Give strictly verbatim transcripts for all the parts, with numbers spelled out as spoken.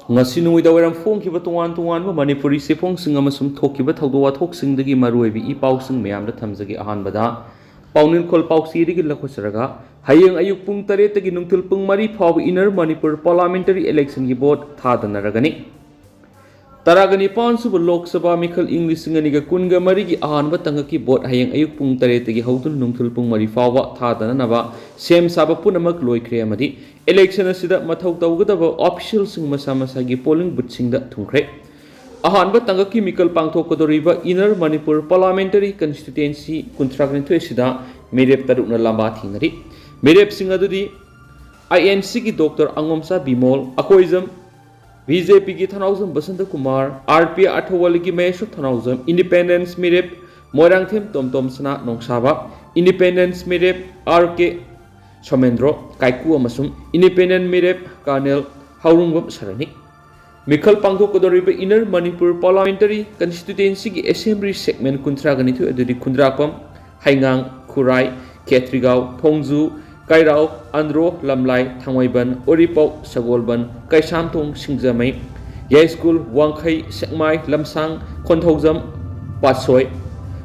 ꯉꯁꯤ ꯅꯨꯃꯤꯗꯥꯡꯋꯥꯏꯔꯝ ꯐꯣꯡꯈꯤꯕ ꯇꯣꯉꯥꯟ ꯇꯣꯉꯥꯟꯕ ꯃꯅꯤꯄꯨꯔꯤ ꯆꯦꯐꯣꯡꯁꯤꯡ ꯑꯃꯁꯨꯡ ꯊꯣꯛꯈꯤꯕ ꯊꯧꯗꯣꯛ ꯋꯥꯊꯣꯛꯁꯤꯡꯗꯒꯤ ꯃꯔꯨꯑꯣꯏꯕ ꯏ ꯄꯥꯎꯁꯤꯡ ꯃꯌꯥꯝꯗ ꯊꯝꯖꯒꯦ꯫ ꯑꯍꯥꯟꯕꯗ ꯄꯥꯎꯅꯤꯡꯈꯣꯜ ꯄꯥꯎꯆꯦꯗꯒꯤ ꯂꯧꯈꯠꯆꯔꯒ, ꯍꯌꯦꯡ ꯑꯌꯨꯛ ꯄꯨꯡ ꯇꯔꯦꯠꯇꯒꯤ ꯅꯨꯡꯊꯤꯜ ꯄꯨꯡ ꯃꯔꯤ ꯐꯥꯎꯕ Inner Manipur Parliamentary Election ꯒꯤ vote ꯊꯥꯗꯅꯔꯒꯅꯤ꯫ ꯇꯔꯥꯒ ꯅꯤꯄꯥꯟ ꯁꯨꯕ ꯂꯣꯛ ꯁꯚꯥ ꯃꯤꯈꯜ ꯏꯪ ꯂꯤꯁꯤꯡ ꯑꯅꯤꯒ ꯀꯨꯟꯒ ꯃꯔꯤꯒꯤ ꯑꯍꯥꯟꯕ ꯇꯥꯡꯀꯛꯀꯤ vote ꯍꯌꯦꯡ ꯑꯌꯨꯛ ꯄꯨꯡ ꯇꯔꯦꯠꯇꯒꯤ ꯍꯧꯗꯨꯅ ꯅꯨꯡꯊꯤꯜ ꯄꯨꯡ ꯃꯔꯤ ꯐꯥꯎꯕ ꯊꯥꯗꯅꯅꯕ ꯁꯦꯝ ꯁꯥꯕ ꯄꯨꯝꯅꯃꯛ ꯂꯣꯏꯈ꯭ꯔꯦ ꯑꯃꯗꯤ election ꯑꯁꯤꯗ ꯃꯊꯧ ꯇꯧꯒꯗꯕ official ꯁꯤꯡ ꯃꯁꯥ ꯃꯁꯥꯒꯤ polling booth ꯁꯤꯡꯗ ꯊꯨꯡꯈ꯭ꯔꯦ꯫ ꯑꯍꯥꯟꯕ ꯇꯥꯡꯀꯛꯀꯤ ꯃꯤꯈꯜ ꯄꯥꯡꯊꯣꯛꯀꯗꯧꯔꯤꯕ Inner Manipur Parliamentary Constituency ꯀꯨꯟꯊ꯭ꯔꯥꯒ ꯅꯤꯊꯣꯏ ꯑꯁꯤꯗ ꯃꯤꯔꯦꯞ ꯇꯔꯨꯛꯅ ꯂꯝꯕꯥ ꯊꯦꯡꯅꯔꯤ꯫ ꯃꯤꯔꯦꯞꯁꯤꯡ ꯑꯗꯨꯗꯤ I N C ꯒꯤ Doctor ꯑꯉꯣꯝꯆꯥ Bimol, Akoijam, B J P ꯒꯤ ꯊꯅꯥꯎꯖꯝ Basanta Kumar, R P I ꯑꯊꯧꯕꯥꯜꯒꯤ ꯃꯍꯦꯁ꯭ꯋꯔ ꯊꯅꯥꯎꯖꯝ, Independence ꯃꯤꯔꯦꯞ ꯃꯣꯏꯔꯥꯡꯊꯦꯝ ꯇꯣꯝꯇꯣꯝ ꯁꯅꯥ ꯅꯣꯡꯁꯥꯕ, Independence ꯃꯤꯔꯦꯞ R K ꯁꯣꯃꯦꯟꯗ꯭ꯔꯣ ꯀꯥꯏꯀꯨ ꯑꯃꯁꯨꯡ Independent ꯃꯤꯔꯦꯞ Colonel ꯍꯥꯎꯔꯨꯡꯕꯝ ꯁꯔꯅꯤ꯫ ꯃꯤꯈꯜ ꯄꯥꯡꯊꯣꯛꯀꯗꯧꯔꯤꯕ Inner Manipur Parliamentary Constituency ꯒꯤ Assembly segment ꯀꯨꯟꯊ꯭ꯔꯥꯒ ꯅꯤꯊꯣꯏ ꯑꯗꯨꯗꯤ ꯈꯨꯟꯗ꯭ꯔꯥꯛꯄꯝ, ꯍꯩꯉꯥꯡ, ꯈꯨꯔꯥꯏ, ꯈꯦꯇ꯭ꯔꯤꯒꯥꯎ, ꯊꯣꯡꯖꯨ, ꯀꯩꯔꯥꯎ, ꯑꯟꯗ꯭ꯔꯣ, ꯂꯝꯂꯥꯏ, ꯊꯥꯡꯃꯩꯕꯟ, ꯎꯔꯤꯄꯣꯛ, ꯁꯒꯣꯜꯕꯟ, ꯀꯩꯁꯥꯝꯊꯣꯡ, ꯁꯤꯡꯖꯃꯩ, ꯌꯥꯏꯁ꯭ꯀꯨꯜ, ꯋꯥꯡꯈꯩ, ꯁꯦꯛꯃꯥꯏ, ꯂꯝꯁꯥꯡ, ꯈꯣꯟꯊꯧꯖꯝ, ꯄꯥꯠꯁꯣꯏ,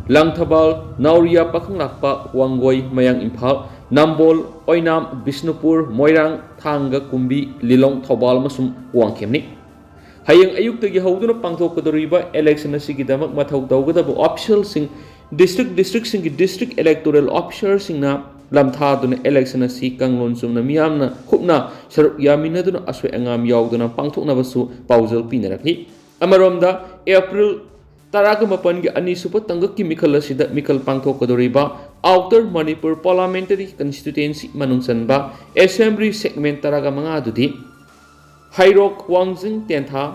ꯂꯪꯊꯕꯥꯜ, ꯅꯥꯎꯔꯤꯌꯥ, ꯄꯥꯈꯪꯂꯥꯛꯄ, ꯋꯥꯡꯒꯣꯏ, ꯃꯌꯥꯡ ꯏꯝꯐꯥꯜ, ꯅꯝꯕꯣꯜ, ꯑꯣꯏꯅꯥꯝ, ꯕꯤꯁꯅꯨꯄꯨꯔ, ꯃꯣꯏꯔꯥꯡ, ꯊꯥꯡꯒ, ꯀꯨꯝꯕꯤ, ꯂꯤꯂꯣꯡ, ꯊꯧꯕꯥꯜ ꯑꯃꯁꯨꯡ ꯋꯥꯡꯈꯦꯝꯅꯤ꯫ ꯍꯌꯦꯡ ꯑꯌꯨꯛꯇꯒꯤ ꯍꯧꯗꯨꯅ ꯄꯥꯡꯊꯣꯛꯀꯗꯧꯔꯤꯕ election ꯑꯁꯤꯒꯤꯗꯃꯛ ꯃꯊꯧ ꯇꯧꯒꯗꯕ official ꯁꯤꯡ district district ꯁꯤꯡꯒꯤ district electoral officer ꯁꯤꯡꯅ ꯂꯝꯊꯥꯗꯨꯅ election ꯑꯁꯤ ꯀꯥꯡꯂꯣꯟ ꯆꯨꯝꯅ ꯃꯤꯌꯥꯝꯅ ꯈꯨꯞꯅ ꯁꯔꯨꯛ ꯌꯥꯃꯤꯟꯅꯗꯨꯅ ꯑꯁꯣꯏ ꯑꯉꯥꯝ ꯌꯥꯎꯗꯅ ꯄꯥꯡꯊꯣꯛꯅꯕꯁꯨ ꯄꯥꯎꯖꯦꯜ ꯄꯤꯅꯔꯛꯂꯤ꯫ ꯑꯃꯔꯣꯝꯗ April ꯇꯔꯥꯒ ꯃꯥꯄꯟꯒꯤ ꯑꯅꯤꯁꯨꯕ ꯇꯥꯡꯀꯛꯀꯤ ꯃꯤꯈꯜ ꯑꯁꯤꯗ ꯃꯤꯈꯜ ꯄꯥꯡꯊꯣꯛꯀꯗꯧꯔꯤꯕ Outer Manipur Parliamentary Constituency ꯃꯅꯨꯡ ꯆꯟꯕ Assembly segment ꯇꯔꯥꯒ ꯃꯉꯥ ꯑꯗꯨꯗꯤ ꯍꯩꯔꯣꯛ, ꯋꯥꯡꯖꯤꯡ, ꯇꯦꯟꯊꯥ,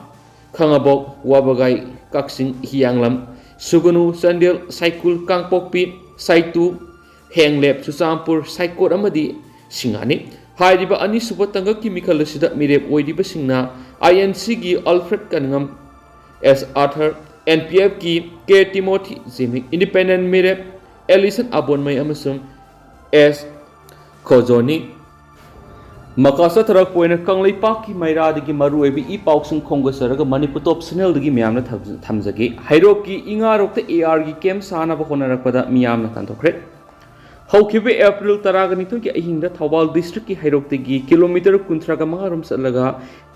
ꯈꯥꯉꯕꯣꯛ, ꯋꯥꯕꯒꯥꯏ, ꯀꯛꯆꯤꯡ, ꯍꯤꯌꯥꯡꯂꯝ, ꯁꯨꯒꯅꯨ, ꯆꯥꯟꯗꯦꯜ, ꯁꯥꯏꯀꯨꯜ, ꯀꯥꯡꯄꯣꯛꯄꯤ, ꯁꯥꯏꯇꯨ, ꯍꯦꯡꯂꯦꯞ, ꯆꯨꯔꯆꯥꯟꯄꯨꯔ, ꯁꯥꯏꯀꯣꯠ ꯑꯃꯗꯤ ꯁꯤꯡꯍꯥꯅꯤ꯫ ꯍꯥꯏꯔꯤꯕ ꯑꯅꯤꯁꯨꯕ ꯇꯥꯡꯀꯛꯀꯤ ꯃꯤꯈꯜ ꯑꯁꯤꯗ ꯃꯤꯔꯦꯞ ꯑꯣꯏꯔꯤꯕꯁꯤꯡꯅ I N C ꯒꯤ Alfred ꯀꯅꯤꯉꯝ, S Arthur, N P F ꯀꯤ K Timothy ꯖꯤꯃꯤꯛ, Independent ꯃꯤꯔꯦꯞ Alison ꯑꯕꯣꯟꯃꯩ ꯑꯃꯁꯨꯡ S ꯈꯣꯖꯣꯅꯤ꯫ ꯃꯈꯥ ꯆꯠꯊꯔꯛꯄ ꯑꯣꯏꯅ ꯀꯪꯂꯩꯄꯥꯛꯀꯤ ꯃꯩꯔꯥꯗꯒꯤ ꯃꯔꯨꯑꯣꯏꯕ ꯏ ꯄꯥꯎꯁꯤꯡ ꯈꯣꯝꯒꯠꯆꯔꯒ ꯃꯅꯤꯄꯨꯔ ꯇꯣꯞ ꯆꯦꯅꯦꯜꯗꯒꯤ ꯃꯌꯥꯝꯅ ꯊꯝ-, ꯊꯝꯖꯒꯦ꯫ ꯍꯩꯔꯣꯛꯀꯤ ꯏꯉꯥꯔꯣꯛꯇ ꯑꯦ ꯑꯥꯔꯒꯤ ꯀꯦꯝ ꯁꯥꯅꯕ ꯍꯣꯠꯅꯔꯛꯄꯗ ꯃꯤꯌꯥꯝꯅ ꯇꯥꯟꯊꯣꯛꯈ꯭ꯔꯦ꯫ ꯍꯧꯈꯤꯕ ꯑꯦꯄ꯭ꯔꯤꯜ ꯇꯔꯥꯒ ꯅꯤꯊꯣꯏꯒꯤ ꯑꯍꯤꯡꯗ ꯊꯧꯕꯥꯜ ꯗꯤꯁꯇ꯭ꯔꯤꯛꯀꯤ ꯍꯩꯔꯣꯛꯇꯒꯤ ꯀꯤꯂꯣꯃꯤꯇꯔ ꯀꯨꯟꯊ꯭ꯔꯥꯒ ꯃꯉꯥ ꯔꯣꯝ ꯆꯠꯂꯒ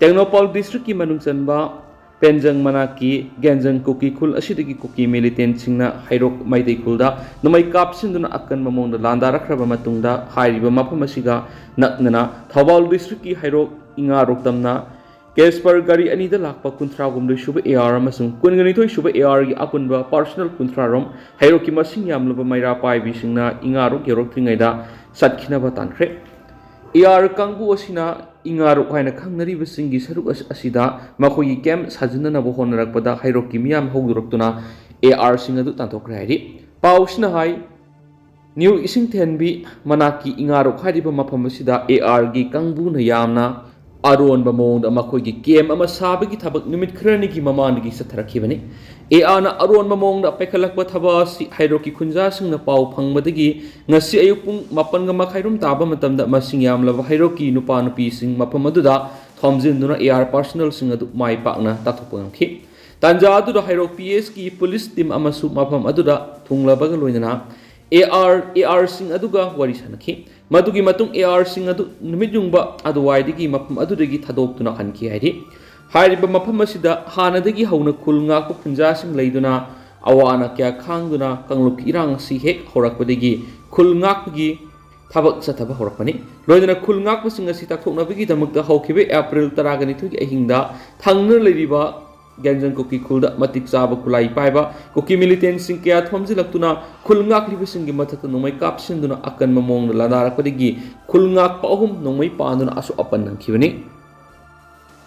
ꯇꯦꯡꯅꯧꯄꯜ ꯗꯤꯁꯇ꯭ꯔꯤꯛꯀꯤ ꯃꯅꯨꯡ ꯆꯟꯕ ꯄꯦꯟꯖꯪ ꯃꯅꯥꯛꯀꯤ ꯒꯦꯟꯖꯪ ꯀꯨꯀꯤ ꯈꯨꯜ ꯑꯁꯤꯗꯒꯤ ꯀꯨꯀꯤ ꯃꯤꯂꯤꯇꯦꯟꯁꯤꯡꯅ ꯍꯩꯔꯣꯛ ꯃꯩꯇꯩ ꯈꯨꯜꯗ ꯅꯣꯡꯃꯩ ꯀꯥꯞꯁꯤꯟꯗꯨꯅ ꯑꯀꯟꯕ ꯃꯑꯣꯡꯗ ꯂꯥꯟꯗꯥꯔꯛꯈ꯭ꯔꯕ ꯃꯇꯨꯡꯗ ꯍꯥꯏꯔꯤꯕ ꯃꯐꯝ ꯑꯁꯤꯒ ꯅꯛꯅꯅ ꯊꯧꯕꯥꯜ ꯗꯤꯁꯇ꯭ꯔꯤꯛꯀꯤ ꯍꯩꯔꯣꯛ ꯏꯉꯥꯔꯣꯛ ꯇꯝꯅ ꯀꯦꯁꯄꯔ ꯒꯥꯔꯤ ꯑꯅꯤꯗ ꯂꯥꯛꯄ ꯀꯨꯟꯊ꯭ꯔꯥ ꯍꯨꯝꯗꯣꯏ ꯁꯨꯕ ꯑꯦ ꯑꯥꯔ ꯑꯃꯁꯨꯡ ꯀꯨꯟꯒ ꯅꯤꯊꯣꯏ ꯁꯨꯕ ꯑꯦ ꯑꯥꯔꯒꯤ ꯑꯄꯨꯟꯕ ꯄꯥꯔꯁꯅꯦꯜ ꯀꯨꯟꯊ꯭ꯔꯥ ꯔꯣꯝ ꯍꯩꯔꯣꯛꯀꯤ ꯃꯁꯤꯡ ꯌꯥꯝꯂꯕ ꯃꯩꯔꯥ ꯄꯥꯏꯕꯤꯁꯤꯡꯅ ꯏꯉꯥꯔꯣꯛ ꯌꯧꯔꯛꯇ꯭ꯔꯤꯉꯩꯗ ꯆꯠꯈꯤꯅꯕ ꯇꯥꯟꯈ꯭ꯔꯦ꯫ ꯑꯦ ꯑꯥꯔ ꯀꯥꯡꯕꯨ ꯑꯁꯤꯅ ꯏꯉꯥꯔꯣꯛ ꯍꯥꯏꯅ ꯈꯪꯅꯔꯤꯕꯁꯤꯡꯒꯤ ꯁꯔꯨꯛ ꯑꯁ-, ꯑꯁꯤꯗ ꯃꯈꯣꯏꯒꯤ ꯀꯦꯝ ꯁꯥꯖꯤꯟꯅꯅꯕ ꯍꯣꯠꯅꯔꯛꯄꯗ ꯍꯩꯔꯣꯛꯀꯤ ꯃꯤꯌꯥꯝ ꯍꯧꯗꯣꯔꯛꯇꯨꯅ ꯑꯦ ꯑꯥꯔꯁꯤꯡ ꯑꯗꯨ ꯇꯥꯟꯊꯣꯛꯈ꯭ꯔꯦ ꯍꯥꯏꯔꯤ꯫ ꯄꯥꯎꯁꯤꯅ ꯍꯥꯏ, ꯅ꯭ꯌꯨ ꯏꯁꯤꯡꯊꯦꯟꯕꯤ ꯃꯅꯥꯛꯀꯤ ꯏꯉꯥꯔꯣꯛ ꯍꯥꯏꯔꯤꯕ ꯃꯐꯝ ꯑꯁꯤꯗ ꯑꯦ ꯑꯥꯔꯒꯤ ꯀꯥꯡꯕꯨꯅ ꯌꯥꯝꯅ ꯑꯔꯣꯟꯕ ꯃꯑꯣꯡꯗ ꯃꯈꯣꯏꯒꯤ ꯀꯦꯝ ꯑꯃ ꯁꯥꯕꯒꯤ ꯊꯕꯛ ꯅꯨꯃꯤꯠ ꯈꯔꯅꯤꯒꯤ ꯃꯃꯥꯡꯗꯒꯤ ꯆꯠꯊꯔꯛꯈꯤꯕꯅꯤ꯫ ꯑꯦ ꯑꯥꯔꯅ ꯑꯔꯣꯟꯕ ꯃꯑꯣꯡꯗ ꯄꯥꯏꯈꯠꯂꯛꯄ ꯊꯕꯛ ꯑꯁꯤ ꯍꯩꯔꯣꯛꯀꯤ ꯈꯨꯟꯖꯥꯁꯤꯡꯅ ꯄꯥꯎ ꯐꯪꯕꯗꯒꯤ ꯉꯁꯤ ꯑꯌꯨꯛ ꯄꯨꯡ ꯃꯥꯄꯟꯒ ꯃꯈꯥꯏ ꯔꯣꯝ ꯇꯥꯕ ꯃꯇꯝꯗ ꯃꯁꯤꯡ ꯌꯥꯝꯂꯕ ꯍꯩꯔꯣꯛꯀꯤ ꯅꯨꯄꯥ ꯅꯨꯄꯤꯁꯤꯡ ꯃꯐꯝ ꯑꯗꯨꯗ ꯊꯣꯝꯖꯤꯟꯗꯨꯅ ꯑꯦ ꯑꯥꯔ ꯄꯥꯔꯁꯅꯦꯜꯁꯤꯡ ꯑꯗꯨ ꯃꯥꯏ ꯄꯥꯛꯅ ꯇꯥꯊꯣꯛꯄ ꯉꯝꯈꯤ꯫ ꯇꯥꯟꯖꯥ ꯑꯗꯨꯗ ꯍꯩꯔꯣꯛ ꯄꯤ ꯑꯦꯁꯀꯤ ꯄꯨꯂꯤꯁ ꯇꯤꯝ ꯑꯃꯁꯨ ꯃꯐꯝ ꯑꯗꯨꯗ ꯊꯨꯡꯂꯕꯒ ꯂꯣꯏꯅꯅ ꯑꯦ ꯑꯥꯔ, ꯑꯦ ꯑꯥꯔꯁꯤꯡ ꯑꯗꯨꯒ ꯋꯥꯔꯤ ꯁꯥꯟꯅꯈꯤ꯫ ꯃꯗꯨꯒꯤ ꯃꯇꯨꯡ ꯑꯦ ꯑꯥꯔꯁꯤꯡ ꯑꯗꯨ ꯅꯨꯃꯤꯠ ꯌꯨꯡꯕ ꯑꯗꯨꯋꯥꯏꯗꯒꯤ ꯃꯐꯝ ꯑꯗꯨꯗꯒꯤ ꯊꯥꯗꯣꯛꯇꯨꯅ ꯍꯟꯈꯤ ꯍꯥꯏꯔꯤ꯫ ꯍꯥꯏꯔꯤꯕ ꯃꯐꯝ ꯑꯁꯤꯗ ꯍꯥꯟꯅꯗꯒꯤ ꯍꯧꯅ ꯈꯨꯜ ꯉꯥꯛꯄ ꯈꯨꯟꯖꯥꯁꯤꯡ ꯂꯩꯗꯨꯅ ꯑꯋꯥ ꯑꯅꯥ ꯀꯌꯥ ꯈꯥꯡꯗꯨꯅ ꯀꯥꯡꯂꯨꯞꯀꯤ ꯏꯔꯥꯡ ꯑꯁꯤ ꯍꯦꯛ ꯍꯧꯔꯛꯄꯗꯒꯤ ꯈꯨꯜ ꯉꯥꯛꯄꯒꯤ ꯊꯕꯛ ꯆꯠꯊꯕ ꯍꯧꯔꯛꯄꯅꯤ꯫ ꯂꯣꯏꯅꯅ ꯈꯨꯜ ꯉꯥꯛꯄꯁꯤꯡ ꯑꯁꯤ ꯇꯥꯛꯊꯣꯛꯅꯕꯒꯤꯗꯃꯛꯇ ꯍꯧꯈꯤꯕ ꯑꯦꯄ꯭ꯔꯤꯜ ꯇꯔꯥꯒ ꯅꯤꯊꯣꯏꯒꯤ ꯑꯍꯤꯡꯗ ꯊꯪꯅ ꯂꯩꯔꯤꯕ ꯒꯦꯟꯖꯪ ꯀꯨꯀꯤ ꯈꯨꯜꯗ ꯃꯇꯤꯛ ꯆꯥꯕ ꯈꯨꯠꯂꯥꯏ ꯄꯥꯏꯕ ꯀꯨꯀꯤ ꯃꯤꯂꯤꯇꯦꯟꯁꯤꯡ ꯀꯌꯥ ꯊꯣꯝꯖꯤꯜꯂꯛꯇꯨꯅ ꯈꯨꯜ ꯉꯥꯛꯂꯤꯕꯁꯤꯡꯒꯤ ꯃꯊꯛꯇ ꯅꯣꯡꯃꯩ ꯀꯥꯞꯁꯤꯟꯗꯨꯅ ꯑꯀꯟꯕ ꯃꯑꯣꯡꯗ ꯂꯥꯟꯗꯥꯔꯛꯄꯗꯒꯤ ꯈꯨꯜ ꯉꯥꯛꯄ ꯑꯍꯨꯝ ꯅꯣꯡꯃꯩ ꯄꯥꯟꯗꯨꯅ ꯑꯁꯣꯛ ꯑꯄꯟ ꯅꯪꯈꯤꯕꯅꯤ꯫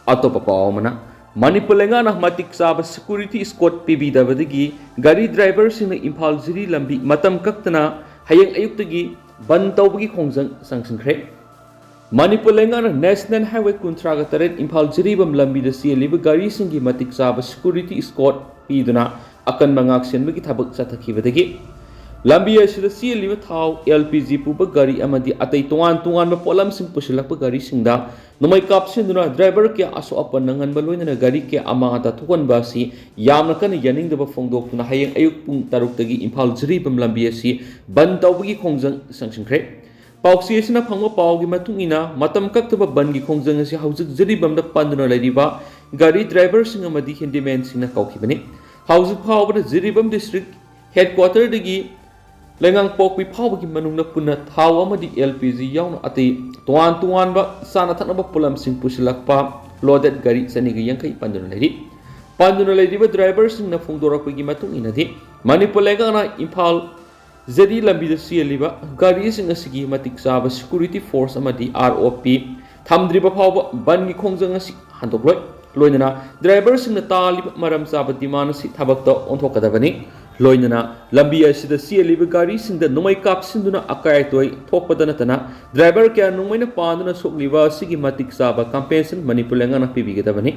ꯑꯇꯣꯞꯄ ꯄꯥꯎ ꯑꯃꯅ, ꯃꯅꯤꯄꯨꯔ ꯂꯩꯉꯥꯛꯅ ꯃꯇꯤꯛ ꯆꯥꯕ ꯁꯦꯀ꯭ꯌꯨꯔꯤꯇꯤ ꯏꯁꯀꯣꯔꯠ ꯄꯤꯕꯤꯗꯕꯗꯒꯤ ꯒꯥꯔꯤ ꯗ꯭ꯔꯥꯏꯚꯔꯁꯤꯡꯅ ꯏꯝꯐꯥꯜ ꯖꯤꯔꯤ ꯂꯝꯕꯤ ꯃꯇꯝ ꯀꯛꯇꯅ ꯍꯌꯦꯡ ꯑꯌꯨꯛꯇꯒꯤ ꯕꯟ ꯇꯧꯕꯒꯤ ꯈꯣꯡꯖꯪ ꯆꯪꯁꯤꯟꯈ꯭ꯔꯦ꯫ ꯃꯅꯤꯄꯨꯔ ꯂꯩꯉꯥꯛꯅ ꯅꯦꯁꯅꯦꯜ ꯍꯥꯏꯋꯦ ꯀꯨꯟꯊ꯭ꯔꯥꯒ ꯇꯔꯦꯠ ꯏꯝꯐꯥꯜ ꯖꯤꯔꯤꯕꯥꯝ ꯂꯝꯕꯤꯗ ꯆꯦꯜꯂꯤꯕ ꯒꯥꯔꯤꯁꯤꯡꯒꯤ ꯃꯇꯤꯛ ꯆꯥꯕ ꯁꯦꯀ꯭ꯌꯨꯔꯤꯇꯤ ꯏꯁꯀꯣꯔꯠ ꯄꯤꯗꯨꯅ ꯑꯀꯟꯕ ꯉꯥꯛꯁꯦꯟꯕꯒꯤ ꯊꯕꯛ ꯆꯠꯊꯈꯤꯕꯗꯒꯤ ꯂꯝꯕꯤ ꯑꯁꯤꯗ ꯆꯦꯜꯂꯤꯕ ꯊꯥꯎ, ꯑꯦꯜ ꯄꯤ ꯖꯤ ꯄꯨꯕ ꯒꯥꯔꯤ ꯑꯃꯗꯤ ꯑꯇꯩ ꯇꯣꯉꯥꯟ ꯇꯣꯉꯥꯟꯕ ꯄꯣꯠꯂꯝꯁꯤꯡ ꯄꯨꯁꯤꯜꯂꯛꯄ ꯒꯥꯔꯤꯁꯤꯡꯗ ꯅꯣꯡꯃꯩ ꯀꯥꯞꯁꯤꯟꯗꯨꯅ ꯗ꯭ꯔꯥꯏꯚꯔ ꯀꯌꯥ ꯑꯁꯣꯛ ꯑꯄꯟ ꯅꯪꯍꯟꯕ, ꯂꯣꯏꯅꯅ ꯒꯥꯔꯤ ꯀꯌꯥ ꯑꯃꯥꯡ ꯑꯇꯥ ꯊꯣꯛꯍꯟꯕ ꯑꯁꯤ ꯌꯥꯝꯅ ꯀꯟꯅ ꯌꯥꯅꯤꯡꯗꯕ ꯐꯣꯡꯗꯣꯛꯇꯨꯅ ꯍꯌꯦꯡ ꯑꯌꯨꯛ ꯄꯨꯡ ꯇꯔꯨꯛꯇꯒꯤ ꯏꯝꯐꯥꯜ ꯖꯤꯔꯤꯕꯥꯝ ꯂꯝꯕꯤ ꯑꯁꯤ ꯕꯟ ꯇꯧꯕꯒꯤ ꯈꯣꯡꯖꯪ ꯆꯪꯁꯤꯟꯈ꯭ꯔꯦ꯫ ꯄꯥꯎꯆꯦ ꯑꯁꯤꯅ ꯐꯪꯕ ꯄꯥꯎꯒꯤ ꯃꯇꯨꯡ ꯏꯟꯅ, ꯃꯇꯝ ꯀꯛꯇꯕ ꯕꯟꯒꯤ ꯈꯣꯡꯖꯪ ꯑꯁꯤ ꯍꯧꯖꯤꯛ ꯖꯤꯔꯤꯕꯥꯝꯗ ꯄꯟꯗꯨꯅ ꯂꯩꯔꯤꯕ ꯒꯥꯔꯤ ꯗ꯭ꯔꯥꯏꯚꯔꯁꯤꯡ ꯑꯃꯗꯤ ꯍꯦꯟꯗꯤꯃꯦꯟꯁꯤꯡꯅ ꯀꯧꯈꯤꯕꯅꯤ꯫ ꯍꯧꯖꯤꯛ ꯐꯥꯎꯕꯗ ꯖꯤꯔꯤꯕꯥꯝ ꯗꯤꯁꯇ꯭ꯔꯤꯛ ꯍꯦꯗꯀ꯭ꯋꯥꯇꯔꯗꯒꯤ ꯂꯩꯉꯥꯡꯄꯣꯛꯄꯤ ꯐꯥꯎꯕꯒꯤ ꯃꯅꯨꯡꯗ ꯄꯨꯟꯅ ꯊꯥꯎ ꯑꯃꯗꯤ ꯑꯦꯜ ꯄꯤ ꯖꯤ ꯌꯥꯎꯅ ꯑꯇꯩ ꯇꯣꯉꯥꯟ ꯇꯣꯉꯥꯟꯕ ꯆꯥꯅ ꯊꯛꯅꯕ ꯄꯣꯠꯂꯝꯁꯤꯡ ꯄꯨꯁꯤꯜꯂꯛꯄ ꯂꯣꯗꯦꯗ ꯒꯥꯔꯤ ꯆꯅꯤꯒ ꯌꯥꯡꯈꯩ ꯄꯟꯗꯨꯅ ꯂꯩꯔꯤ꯫ ꯄꯟꯗꯨꯅ ꯂꯩꯔꯤꯕ ꯗ꯭ꯔꯥꯏꯚꯔꯁꯤꯡꯅ ꯐꯣꯡꯗꯣꯔꯛꯄꯒꯤ ꯃꯇꯨꯡ ꯏꯟꯅꯗꯤ, ꯃꯅꯤꯄꯨꯔ ꯂꯩꯉꯥꯛꯅ ꯏꯝꯐꯥꯜ ꯖꯤꯔꯤ ꯂꯝꯕꯤꯗ ꯆꯦꯜꯂꯤꯕ ꯒꯥꯔꯤꯁꯤꯡ ꯑꯁꯤꯒꯤ ꯃꯇꯤꯛ ꯆꯥꯕ ꯁꯦꯀ꯭ꯌꯨꯔꯤꯇꯤ ꯐꯣꯔꯁ ꯑꯃꯗꯤ ꯑꯥꯔ ꯑꯣ ꯄꯤ ꯊꯝꯗ꯭ꯔꯤꯕ ꯐꯥꯎꯕ ꯕꯟꯒꯤ ꯈꯣꯡꯖꯪ ꯑꯁꯤ ꯍꯟꯗꯣꯛꯂꯣꯏ꯫ ꯂꯣꯏꯅꯅ ꯗ꯭ꯔꯥꯏꯚꯔꯁꯤꯡꯅ ꯇꯥꯜꯂꯤꯕ ꯃꯔꯝ ꯆꯥꯕ ꯗꯤꯃꯥꯟ ꯑꯁꯤ ꯊꯕꯛꯇ ꯑꯣꯟꯊꯣꯛꯀꯗꯕꯅꯤ꯫ ꯂꯣꯏꯅꯅ ꯂꯝꯕꯤ ꯑꯁꯤꯗ ꯆꯦꯜꯂꯤꯕ ꯒꯥꯔꯤꯁꯤꯡꯗ ꯅꯣꯡꯃꯩ ꯀꯥꯞꯁꯤꯟꯗꯨꯅ ꯑꯀꯥꯏ ꯑꯇꯣꯏ ꯊꯣꯛꯄꯗ ꯅꯠꯇꯅ ꯗ꯭ꯔꯥꯏꯚꯔ ꯀꯌꯥ ꯅꯣꯡꯃꯩꯅ ꯄꯥꯟꯗꯨꯅ ꯁꯣꯛꯂꯤꯕ ꯑꯁꯤꯒꯤ ꯃꯇꯤꯛ ꯆꯥꯕ ꯀꯝꯄꯦꯟꯁꯦꯁꯟ ꯃꯅꯤꯄꯨꯔ ꯂꯩꯉꯥꯛꯅ ꯄꯤꯕꯤꯒꯗꯕꯅꯤ꯫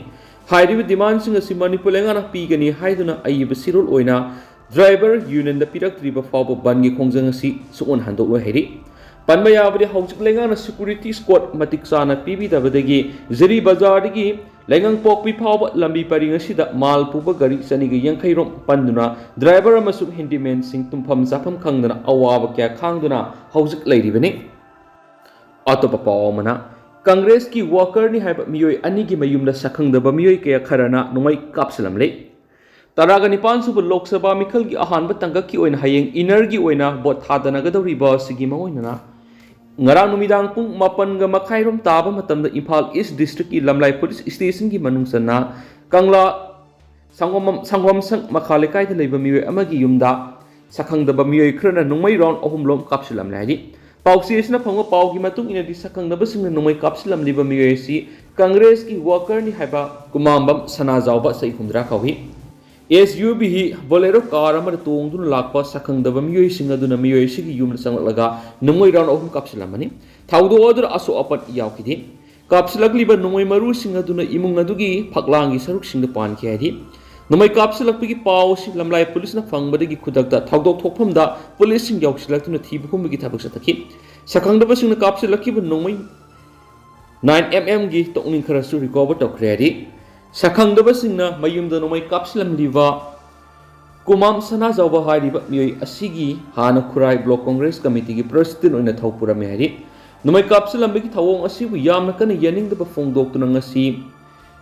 ꯍꯥꯏꯔꯤꯕ ꯗꯤꯃꯥꯟꯁꯤꯡ ꯑꯁꯤ ꯃꯅꯤꯄꯨꯔ ꯂꯩꯉꯥꯛꯅ ꯄꯤꯒꯅꯤ ꯍꯥꯏꯗꯨꯅ ꯑꯏꯕ ꯁꯤꯔꯣꯜ ꯑꯣꯏꯅ ꯗ꯭ꯔꯥꯏꯚꯔ ꯌꯨꯅꯤꯌꯟꯗ ꯄꯤꯔꯛꯇ꯭ꯔꯤꯕ ꯐꯥꯎꯕ ꯕꯟꯒꯤ ꯈꯣꯡꯖꯪ ꯑꯁꯤ ꯁꯨꯛꯍꯟ ꯍꯟꯗꯣꯛꯂꯣꯏ ꯍꯥꯏꯔꯤ꯫ ꯄꯟꯕ ꯌꯥꯕꯗꯤ, ꯍꯧꯖꯤꯛ ꯂꯩꯉꯥꯛꯅ ꯁꯦꯀ꯭ꯌꯨꯔꯤꯇꯤ ꯁ꯭ꯀꯣꯠ ꯃꯇꯤꯛ ꯆꯥꯅ ꯄꯤꯕꯤꯗꯕꯗꯒꯤ ꯖꯤꯔꯤ ꯕꯖꯥꯔꯗꯒꯤ ꯂꯩꯉꯥꯡꯄꯣꯛꯄꯤ ꯐꯥꯎꯕ ꯂꯝꯕꯤ ꯄꯔꯤꯡ ꯑꯁꯤꯗ ꯃꯥꯜ ꯄꯨꯕ ꯒꯥꯔꯤ ꯆꯅꯤꯒ ꯌꯥꯡꯈꯩ ꯔꯣꯝ ꯄꯟꯗꯨꯅ ꯗ꯭ꯔꯥꯏꯚꯔ ꯑꯃꯁꯨꯡ ꯍꯦꯟꯗꯤꯃꯦꯟꯁꯤꯡ ꯇꯨꯝꯐꯝ ꯆꯥꯐꯝ ꯈꯪꯗꯅ ꯑꯋꯥꯕ ꯀꯌꯥ ꯈꯥꯡꯗꯨꯅ ꯍꯧꯖꯤꯛ ꯂꯩꯔꯤꯕꯅꯤ꯫ ꯑꯇꯣꯞꯄ ꯄꯥꯎ ꯑꯃꯅ, ꯀꯪꯒ꯭ꯔꯦꯁꯀꯤ ꯋꯥꯀꯔꯅꯤ ꯍꯥꯏꯕ ꯃꯤꯑꯣꯏ ꯑꯅꯤꯒꯤ ꯃꯌꯨꯝꯗ ꯁꯛꯈꯪꯗꯕ ꯃꯤꯑꯣꯏ ꯀꯌꯥ ꯈꯔꯅ ꯅꯣꯡꯃꯩ ꯀꯥꯞꯁꯤꯜꯂꯝꯂꯦ꯫ ꯇꯔꯥꯒ ꯅꯤꯄꯥꯟ ꯁꯨꯕ ꯂꯣꯛ ꯁꯚꯥ ꯃꯤꯈꯜꯒꯤ ꯑꯍꯥꯟꯕ ꯇꯥꯡꯀꯛꯀꯤ ꯑꯣꯏꯅ ꯍꯌꯦꯡ ꯏꯟꯅꯔꯒꯤ ꯑꯣꯏꯅ ꯚꯣꯠ ꯊꯥꯗꯅꯒꯗꯧꯔꯤꯕ ꯑꯁꯤꯒꯤ ꯃꯑꯣꯡꯅ ꯉꯔꯥꯡ ꯅꯨꯃꯤꯗꯥꯡ ꯄꯨꯡ ꯃꯥꯄꯟꯒ ꯃꯈꯥꯏꯔꯣꯝ ꯇꯥꯕ ꯃꯇꯝꯗ ꯏꯝꯐꯥꯜ ꯏꯁ ꯗꯤꯁꯇ꯭ꯔꯤꯛꯀꯤ ꯂꯝꯂꯥꯏ ꯄꯨꯂꯤꯁ ꯁ꯭ꯇꯦꯁꯟꯒꯤ ꯃꯅꯨꯡ ꯆꯟꯅ ꯀꯪꯂꯥ ꯁꯪꯒꯣꯝ, ꯁꯪꯒꯣꯝꯁꯪ ꯃꯈꯥ ꯂꯩꯀꯥꯏꯗ ꯂꯩꯕ ꯃꯤꯑꯣꯏ ꯑꯃꯒꯤ ꯌꯨꯝꯗ ꯁꯛꯈꯪꯗꯕ ꯃꯤꯑꯣꯏ ꯈꯔꯅ ꯅꯣꯡꯃꯩ ꯔꯥꯎꯟ ꯑꯍꯨꯝꯂꯣꯝ ꯀꯥꯞꯁꯤꯜꯂꯝꯂꯦ ꯍꯥꯏꯔꯤ꯫ ꯄꯥꯎꯆꯦ ꯑꯁꯤꯅ ꯐꯪꯕ ꯄꯥꯎꯒꯤ ꯃꯇꯨꯡ ꯏꯟꯅꯗꯤ, ꯁꯛꯈꯪꯗꯕꯁꯤꯡꯅ ꯅꯣꯡꯃꯩ ꯀꯥꯞꯁꯤꯜꯂꯝꯂꯤꯕ ꯃꯤꯑꯣꯏ ꯑꯁꯤ ꯀꯪꯒ꯭ꯔꯦꯁꯀꯤ ꯋꯥꯀꯔꯅꯤ ꯍꯥꯏꯕ ꯀꯨꯃꯥꯝꯕꯝ ꯁꯅꯥꯖꯥꯎꯕ, ꯆꯍꯤ ꯍꯨꯝꯗ꯭ꯔꯥ ꯀꯧꯏ꯫ ꯑꯦꯁ ꯌꯨ ꯚꯤ ꯕꯣꯂꯦꯔꯣ ꯀꯥꯔ ꯑꯃꯗ ꯇꯣꯡꯗꯨꯅ ꯂꯥꯛꯄ ꯁꯛꯈꯪꯗꯕ ꯃꯤꯑꯣꯏꯁꯤꯡ ꯑꯗꯨꯅ ꯃꯤꯑꯣꯏ ꯑꯁꯤꯒꯤ ꯌꯨꯝꯗ ꯆꯪꯂꯛꯂꯒ ꯅꯣꯡꯃꯩ ꯔꯥꯎꯟ ꯑꯍꯨꯝ ꯀꯥꯞꯁꯤꯜꯂꯝꯕꯅꯤ꯫ ꯊꯧꯗꯣꯛ ꯑꯗꯨꯗ ꯑꯁꯣꯛ ꯑꯄꯟ ꯌꯥꯎꯈꯤꯗꯦ꯫ ꯀꯥꯞꯁꯤꯜꯂꯛꯂꯤꯕ ꯅꯣꯡꯃꯩ ꯃꯔꯨꯁꯤꯡ ꯑꯗꯨꯅ ꯏꯃꯨꯡ ꯑꯗꯨꯒꯤ ꯐꯛꯂꯥꯡꯒꯤ ꯁꯔꯨꯛꯁꯤꯡꯗ ꯄꯥꯟꯈꯤ ꯍꯥꯏꯔꯤ꯫ ꯅꯣꯡꯃꯩ ꯀꯥꯞꯁꯤꯜꯂꯛꯄꯒꯤ ꯄꯥꯎ ꯑꯁꯤ ꯂꯝꯂꯥꯏ ꯄꯨꯂꯤꯁꯅ ꯐꯪꯕꯗꯒꯤ ꯈꯨꯗꯛꯇ ꯊꯧꯗꯣꯛ ꯊꯣꯛꯐꯝꯗ ꯄꯨꯂꯤꯁꯁꯤꯡ ꯌꯧꯁꯤꯜꯂꯛꯇꯨꯅ ꯊꯤꯕ ꯍꯨꯝꯕꯒꯤ ꯊꯕꯛ ꯆꯠꯊꯈꯤ꯫ ꯁꯛꯈꯪꯗꯕꯁꯤꯡꯅ ꯀꯥꯞꯁꯤꯜꯂꯛꯈꯤꯕ ꯅꯣꯡꯃꯩ ꯅꯥꯏꯟ ꯑꯦꯝ ꯑꯦꯝꯒꯤ ꯇꯣꯛꯅꯤꯡ ꯈꯔꯁꯨ ꯔꯤꯀꯣꯚꯔ ꯇꯧꯈ꯭ꯔꯦ ꯍꯥꯏꯔꯤ꯫ ꯁꯛꯈꯪꯗꯕꯁꯤꯡꯅ ꯃꯌꯨꯝꯗ ꯅꯣꯡꯃꯩ ꯀꯥꯞꯁꯤꯜꯂꯝꯂꯤꯕ ꯀꯨꯃꯥꯝ ꯁꯅꯥꯖꯥꯎꯕ ꯍꯥꯏꯔꯤꯕ ꯃꯤꯑꯣꯏ ꯑꯁꯤꯒꯤ ꯍꯥꯟꯅ ꯈꯨꯔꯥꯏ ꯕ꯭ꯂꯣꯛ ꯀꯣꯡꯒ꯭ꯔꯦꯁ ꯀꯃꯤꯇꯤꯒꯤ ꯄ꯭ꯔꯁꯤꯗꯦꯟ ꯑꯣꯏꯅ ꯊꯧ ꯄꯨꯔꯝꯃꯤ ꯍꯥꯏꯔꯤ꯫ ꯅꯣꯡꯃꯩ ꯀꯥꯞꯁꯤꯜꯂꯝꯕꯒꯤ ꯊꯧꯑꯣꯡ ꯑꯁꯤꯕꯨ ꯌꯥꯝꯅ ꯀꯟꯅ ꯌꯥꯅꯤꯡꯗꯕ ꯐꯣꯡꯗꯣꯛꯇꯨꯅ ꯉꯁꯤ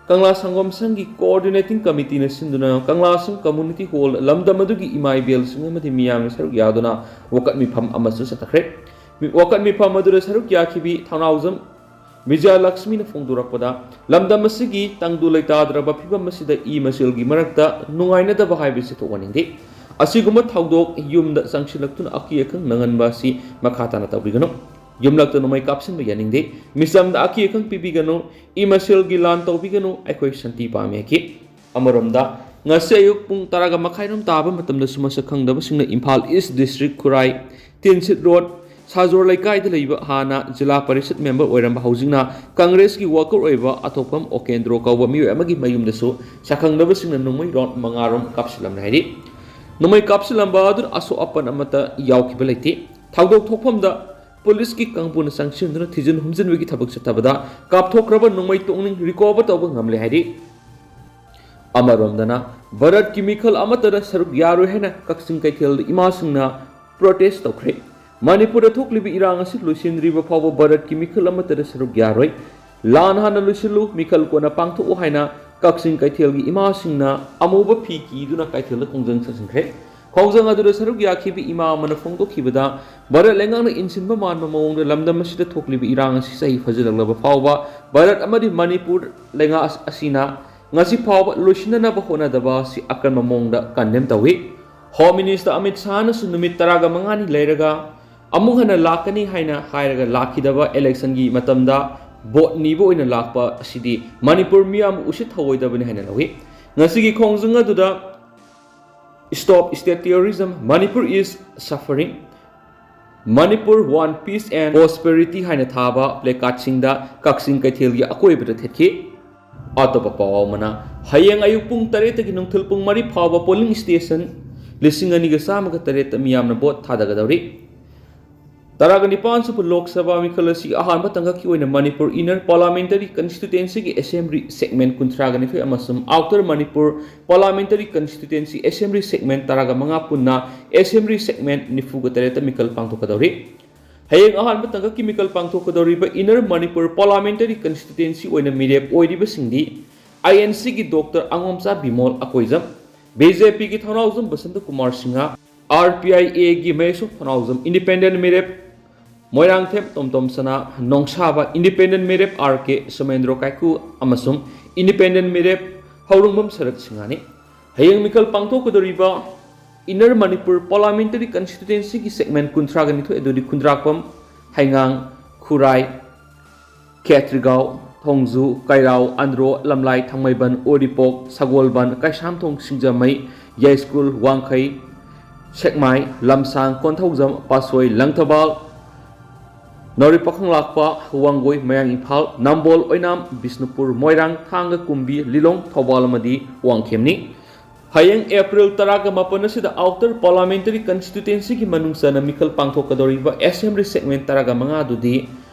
ꯀꯪꯂꯥ ꯁꯪꯒꯣꯝ ꯁꯪꯒꯤ ꯀꯣꯑꯣꯔꯗꯤꯅꯦꯇꯤꯡ ꯀꯃꯤꯇꯤꯅ ꯁꯤꯟꯗꯨꯅ ꯀꯪꯂꯥ ꯁꯪ ꯀꯝꯃꯨꯅꯤꯇꯤ ꯍꯣꯜ ꯂꯝꯗꯝ ꯑꯗꯨꯒꯤ ꯏꯃꯥ ꯏꯕꯦꯜꯁꯤꯡ ꯑꯃꯗꯤ ꯃꯤꯌꯥꯝꯅ ꯁꯔꯨꯛ ꯌꯥꯗꯨꯅ ꯋꯥꯀꯠ ꯃꯤꯐꯝ ꯑꯃꯁꯨ ꯆꯠꯊꯈ꯭ꯔꯦ꯫ ꯃꯤ-, ꯋꯥꯀꯠ ꯃꯤꯐꯝ ꯑꯗꯨꯗ ꯁꯔꯨꯛ ꯌꯥꯈꯤꯕꯤ ꯊꯧꯅꯥꯎꯖꯝ ꯕꯤꯖꯌꯂꯛꯁꯃꯤꯅ ꯐꯣꯡꯗꯣꯔꯛꯄꯗ, ꯂꯝꯗꯝ ꯑꯁꯤꯒꯤ ꯇꯪꯗꯨ ꯂꯩꯇꯥꯗ꯭ꯔꯕ ꯐꯤꯕꯝ ꯑꯁꯤꯗ ꯏ ꯃꯁꯦꯜꯒꯤ ꯃꯔꯛꯇ ꯅꯨꯡꯉꯥꯏꯅꯗꯕ ꯍꯥꯏꯕꯁꯤ ꯊꯣꯛꯍꯟꯅꯤꯡꯗꯦ꯫ ꯑꯁꯤꯒꯨꯝꯕ ꯊꯧꯗꯣꯛ ꯌꯨꯝꯗ ꯆꯪꯁꯤꯜꯂꯛꯇꯨꯅ ꯑꯀꯤ ꯑꯈꯪ ꯅꯪꯍꯟꯕ ꯑꯁꯤ ꯃꯈꯥ ꯇꯥꯅ ꯇꯧꯕꯤꯒꯅꯨ꯫ ꯌꯨꯝꯂꯛꯇ ꯅꯣꯡꯃꯩ ꯀꯥꯞꯁꯤꯟꯕ ꯌꯥꯅꯤꯡꯗꯦ꯫ ꯃꯤꯆꯝꯗ ꯑꯀꯤ ꯑꯈꯪ ꯄꯤꯕꯤꯒꯅꯨ꯫ ꯏ ꯃꯁꯦꯜꯒꯤ ꯂꯥꯟ ꯇꯧꯕꯤꯒꯅꯨ꯫ ꯑꯩꯈꯣꯏ ꯁꯥꯟꯇꯤ ꯄꯥꯝꯃꯤ ꯍꯥꯏꯈꯤ꯫ ꯑꯃꯔꯣꯝꯗ, ꯉꯁꯤ ꯑꯌꯨꯛ ꯄꯨꯡ ꯇꯔꯥꯒ ꯃꯈꯥꯏꯔꯣꯝ ꯇꯥꯕ ꯃꯇꯝꯗꯁꯨ ꯃꯁꯛ ꯈꯪꯗꯕꯁꯤꯡꯅ ꯏꯝꯐꯥꯜ ꯏꯁ ꯗꯤꯁꯇ꯭ꯔꯤꯛ ꯈꯨꯔꯥꯏ ꯇꯤꯟꯁꯤꯠ ꯔꯣꯗ ꯁꯥꯖꯣꯔ ꯂꯩꯀꯥꯏꯗ ꯂꯩꯕ ꯍꯥꯟꯅ ꯖꯤꯂꯥ ꯄꯔꯤꯁꯠ ꯃꯦꯝꯕꯔ ꯑꯣꯏꯔꯝꯕ, ꯍꯧꯖꯤꯛꯅ ꯀꯪꯒ꯭ꯔꯦꯁꯀꯤ ꯋꯥꯀꯔ ꯑꯣꯏꯕ ꯑꯊꯣꯛꯄꯝ ꯑꯣꯀꯦꯟꯗ꯭ꯔꯣ ꯀꯧꯕ ꯃꯤꯑꯣꯏ ꯑꯃꯒꯤ ꯃꯌꯨꯝꯗꯁꯨ ꯁꯛꯈꯪꯗꯕꯁꯤꯡꯅ ꯅꯣꯡꯃꯩ ꯔꯥꯎꯟ ꯃꯉꯥꯔꯣꯝ ꯀꯥꯞꯁꯤꯜꯂꯝꯂꯦ ꯍꯥꯏꯔꯤ꯫ ꯅꯣꯡꯃꯩ ꯀꯥꯞꯁꯤꯜꯂꯝꯕ ꯑꯗꯨꯅ ꯑꯁꯣꯛ ꯑꯄꯟ ꯑꯃꯠꯇ ꯌꯥꯎꯈꯤꯕ ꯂꯩꯇꯦ꯫ ꯊꯧꯗꯣꯛ ꯊꯣꯛꯐꯝꯗ ꯄꯨꯂꯤꯁꯀꯤ ꯀꯥꯡꯕꯨꯅ ꯆꯪꯁꯤꯟꯗꯨꯅ ꯊꯤꯖꯤꯟ ꯍꯨꯝꯖꯤꯟꯕꯒꯤ ꯊꯕꯛ ꯆꯠꯊꯕꯗ ꯀꯥꯞꯊꯣꯛꯈ꯭ꯔꯕ ꯅꯣꯡꯃꯩ ꯇꯣꯛꯅꯤꯡ ꯔꯤꯀꯣꯚꯔ ꯇꯧꯕ ꯉꯝꯂꯦ ꯍꯥꯏꯔꯤ꯫ ꯑꯃꯔꯣꯝꯗꯅ, ꯚꯥꯔꯠꯀꯤ ꯃꯤꯈꯜ ꯑꯃꯠꯇꯗ ꯁꯔꯨꯛ ꯌꯥꯔꯣꯏ ꯍꯥꯏꯅ ꯀꯛꯆꯤꯡ ꯀꯩꯊꯦꯜꯗ ꯏꯃꯥꯁꯤꯡꯅ ꯄ꯭ꯔꯣꯇꯦꯁ ꯇꯧꯈ꯭ꯔꯦ꯫ ꯃꯅꯤꯄꯨꯔꯗ ꯊꯣꯛꯂꯤꯕ ꯏꯔꯥꯡ ꯑꯁꯤ ꯂꯣꯏꯁꯤꯟꯗ꯭ꯔꯤꯕ ꯐꯥꯎꯕ ꯚꯥꯔꯠꯀꯤ ꯃꯤꯈꯜ ꯑꯃꯠꯇꯗ ꯁꯔꯨꯛ ꯌꯥꯔꯣꯏ꯫ ꯂꯥꯟ ꯍꯥꯟꯅ ꯂꯣꯏꯁꯤꯜꯂꯨ, ꯃꯤꯈꯜ ꯀꯣꯟꯅ ꯄꯥꯡꯊꯣꯛꯎ ꯍꯥꯏꯅ ꯀꯛꯆꯤꯡ ꯀꯩꯊꯦꯜꯒꯤ ꯏꯃꯥꯁꯤꯡꯅ ꯑꯃꯨꯕ ꯐꯤ ꯀꯤꯗꯨꯅ ꯀꯩꯊꯦꯜꯗ ꯈꯣꯡꯖꯪ ꯆꯠꯁꯤꯟꯈ꯭ꯔꯦ꯫ ꯈꯣꯡꯖꯪ ꯑꯗꯨꯗ ꯁꯔꯨꯛ ꯌꯥꯈꯤꯕ ꯏꯃꯥ ꯑꯃꯅ ꯐꯣꯡꯗꯣꯛꯈꯤꯕꯗ, ꯚꯥꯔꯠ ꯂꯩꯉꯥꯛꯅ ꯏꯟꯁꯤꯟꯕ ꯃꯥꯟꯕ ꯃꯑꯣꯡꯗ ꯂꯝꯗꯝ ꯑꯁꯤꯗ ꯊꯣꯛꯂꯤꯕ ꯏꯔꯥꯡ ꯑꯁꯤ ꯆꯍꯤ ꯐꯥꯖꯤꯜꯂꯛꯂꯕ ꯐꯥꯎꯕ ꯚꯥꯔꯠ ꯑꯃꯗꯤ ꯃꯅꯤꯄꯨꯔ ꯂꯩꯉꯥꯛ ꯑꯁꯤꯅ ꯉꯁꯤ ꯐꯥꯎꯕ ꯂꯣꯏꯁꯤꯟꯅꯅꯕ ꯍꯣꯠꯅꯗꯕ ꯑꯁꯤ ꯑꯀꯟꯕ ꯃꯑꯣꯡꯗ ꯀꯟꯗꯦꯝ ꯇꯧꯏ꯫ ꯍꯣꯝ ꯃꯤꯅꯤꯁꯇꯔ ꯑꯃꯤꯠ ꯁꯥꯍꯅꯁꯨ ꯅꯨꯃꯤꯠ ꯇꯔꯥꯒ ꯃꯉꯥꯅꯤ ꯂꯩꯔꯒ ꯑꯃꯨꯛ ꯍꯟꯅ ꯂꯥꯛꯀꯅꯤ ꯍꯥꯏꯅ ꯍꯥꯏꯔꯒ ꯂꯥꯛꯈꯤꯗꯕ ꯏꯂꯦꯛꯁꯟꯒꯤ ꯃꯇꯝꯗ ꯚꯣꯠ ꯅꯤꯕ ꯑꯣꯏꯅ ꯂꯥꯛꯄ ꯑꯁꯤꯗꯤ ꯃꯅꯤꯄꯨꯔ ꯃꯤꯌꯥꯝꯕꯨ ꯎꯁꯤꯠ ꯊꯑꯣꯏꯗꯕꯅꯤ ꯍꯥꯏꯅ ꯂꯧꯏ꯫ ꯉꯁꯤꯒꯤ ꯈꯣꯡꯖꯪ ꯑꯗꯨꯗ "Stop State Terrorism, Manipur is Suffering, Manipur Want Peace and Prosperity" ꯍꯥꯏꯅ ꯊꯥꯕ ꯄ꯭ꯂꯦꯀꯥꯔꯠꯁꯤꯡꯗ ꯀꯛꯆꯤꯡ ꯀꯩꯊꯦꯜꯒꯤ ꯑꯀꯣꯏꯕꯗ ꯊꯦꯠꯈꯤ꯫ ꯑꯇꯣꯞꯄ ꯄꯥꯎ ꯑꯃꯅ, ꯍꯌꯦꯡ ꯑꯌꯨꯛ ꯄꯨꯡ ꯇꯔꯦꯠꯇꯒꯤ ꯅꯨꯡꯊꯤꯜ ꯄꯨꯡ ꯃꯔꯤ ꯐꯥꯎꯕ polling station ꯂꯤꯁꯤꯡ ꯑꯅꯤꯒ ꯆꯥꯝꯃꯒ ꯇꯔꯦꯠꯇ ꯃꯤꯌꯥꯝꯅ vote ꯊꯥꯗꯒꯗꯧꯔꯤ꯫ ꯇꯔꯥꯒ ꯅꯤꯄꯥꯟ ꯁꯨꯕ ꯂꯣꯛ ꯁꯚꯥ ꯃꯤꯈꯜ ꯑꯁꯤ ꯑꯍꯥꯟꯕ ꯇꯥꯡꯀꯛꯀꯤ ꯑꯣꯏꯅ Manipur Inner Parliamentary Constituencyꯒꯤ assembly segment ꯀꯨꯟꯊ꯭ꯔꯥꯒ ꯅꯤꯊꯣꯏ ꯑꯃꯁꯨꯡ Outer Manipur Parliamentary Constituency assembly segment ꯇꯔꯥꯒ ꯃꯉꯥ ꯄꯨꯟꯅ assembly segment ꯅꯤꯐꯨꯒ ꯇꯔꯦꯠꯇ ꯃꯤꯈꯜ ꯄꯥꯡꯊꯣꯛꯀꯗꯧꯔꯤ꯫ ꯍꯌꯦꯡ ꯑꯍꯥꯟꯕ ꯇꯥꯡꯀꯛꯀꯤ ꯃꯤꯈꯜ ꯄꯥꯡꯊꯣꯛꯀꯗꯧꯔꯤꯕ Inner Manipur Parliamentary Constituency ꯑꯣꯏꯅ ꯃꯤꯔꯦꯞ ꯑꯣꯏꯔꯤꯕꯁꯤꯡꯗꯤ INCꯒꯤ Doctor ꯑꯉꯣꯝꯆꯥ ꯕꯤꯃꯣꯜ ꯑꯀꯣꯏꯖꯝ, BJPꯒꯤ ꯊꯧꯅꯥꯎꯖꯝ ꯕꯁꯟꯇ ꯀꯨꯃꯥꯔ ꯁꯤꯡꯍ, RPIAꯒꯤ ꯃꯍꯦꯁꯣ ꯊꯧꯅꯥꯎꯖꯝ, independent ꯃꯤꯔꯦꯞ ꯃꯣꯏꯔꯥꯡꯊꯦꯝ ꯇꯣꯝꯇꯣꯝ ꯁꯅꯥ, ꯅꯣꯡꯁꯥꯕ independent ꯃꯤꯔꯦꯞ RK ꯁꯣꯃꯦꯟꯗ꯭ꯔꯣ ꯀꯥꯏꯀꯨ ꯑꯃꯁꯨꯡ independent ꯃꯤꯔꯦꯞ ꯍꯧꯔꯨꯡꯕꯝ ꯁꯔꯠ ꯁꯤꯡꯍꯅꯤ꯫ ꯍꯌꯦꯡ ꯃꯤꯈꯜ ꯄꯥꯡꯊꯣꯛꯀꯗꯧꯔꯤꯕ Inner Manipur Parliamentary Constituencyꯒꯤ segment ꯀꯨꯟꯊ꯭ꯔꯥꯒ ꯅꯤꯊꯣꯏ ꯑꯗꯨꯗꯤ ꯈꯨꯟꯗ꯭ꯔꯥꯛꯄꯝ, ꯍꯩꯉꯥꯡ, ꯈꯨꯔꯥꯏ, ꯈꯦꯇ꯭ꯔꯤꯒꯥꯎ, ꯊꯣꯡꯖꯨ, ꯀꯩꯔꯥꯎ, ꯑꯟꯗ꯭ꯔꯣ, ꯂꯝꯂꯥꯏ, ꯊꯥꯡꯃꯩꯕꯟ, ꯎꯔꯤꯄꯣꯛ, ꯁꯒꯣꯜꯕꯟ, ꯀꯩꯁꯥꯝꯊꯣꯡ, ꯁꯤꯡꯖꯃꯩ, ꯌꯥꯏꯁ꯭ꯀꯨꯜ, ꯋꯥꯡꯈꯩ, ꯁꯦꯛꯃꯥꯏ, ꯂꯝꯁꯥꯡ, ꯀꯣꯟꯊꯧꯖꯝ, ꯄꯥꯠꯁꯣꯏ, ꯂꯪꯊꯕꯥꯜ, ꯅꯥꯎꯔꯤ ꯄꯥꯈꯪ ꯂꯥꯛꯄ, ꯋꯥꯡꯒꯣꯏ, ꯃꯌꯥꯡ ꯏꯝꯐꯥꯜ, ꯅꯝꯕꯣꯜ, ꯑꯣꯏꯅꯥꯝ, ꯕꯤꯁꯅꯨꯄꯨꯔ, ꯃꯣꯏꯔꯥꯡ, ꯊꯥꯡꯒ, ꯀꯨꯝꯕꯤ, ꯂꯤꯂꯣꯡ, ꯊꯧꯕꯥꯜ ꯑꯃꯗꯤ ꯋꯥꯡꯈꯦꯝꯅꯤ꯫ ꯍꯌꯦꯡ April ꯇꯔꯥꯒ ꯃꯥꯄꯟ ꯑꯁꯤꯗ Outer Parliamentary Constituencyꯒꯤ ꯃꯅꯨꯡ ꯆꯟꯅ ꯃꯤꯈꯜ ꯄꯥꯡꯊꯣꯛꯀꯗꯧꯔꯤꯕ assembly segment ꯇꯔꯥꯒ ꯃꯉꯥ ꯑꯗꯨꯗꯤ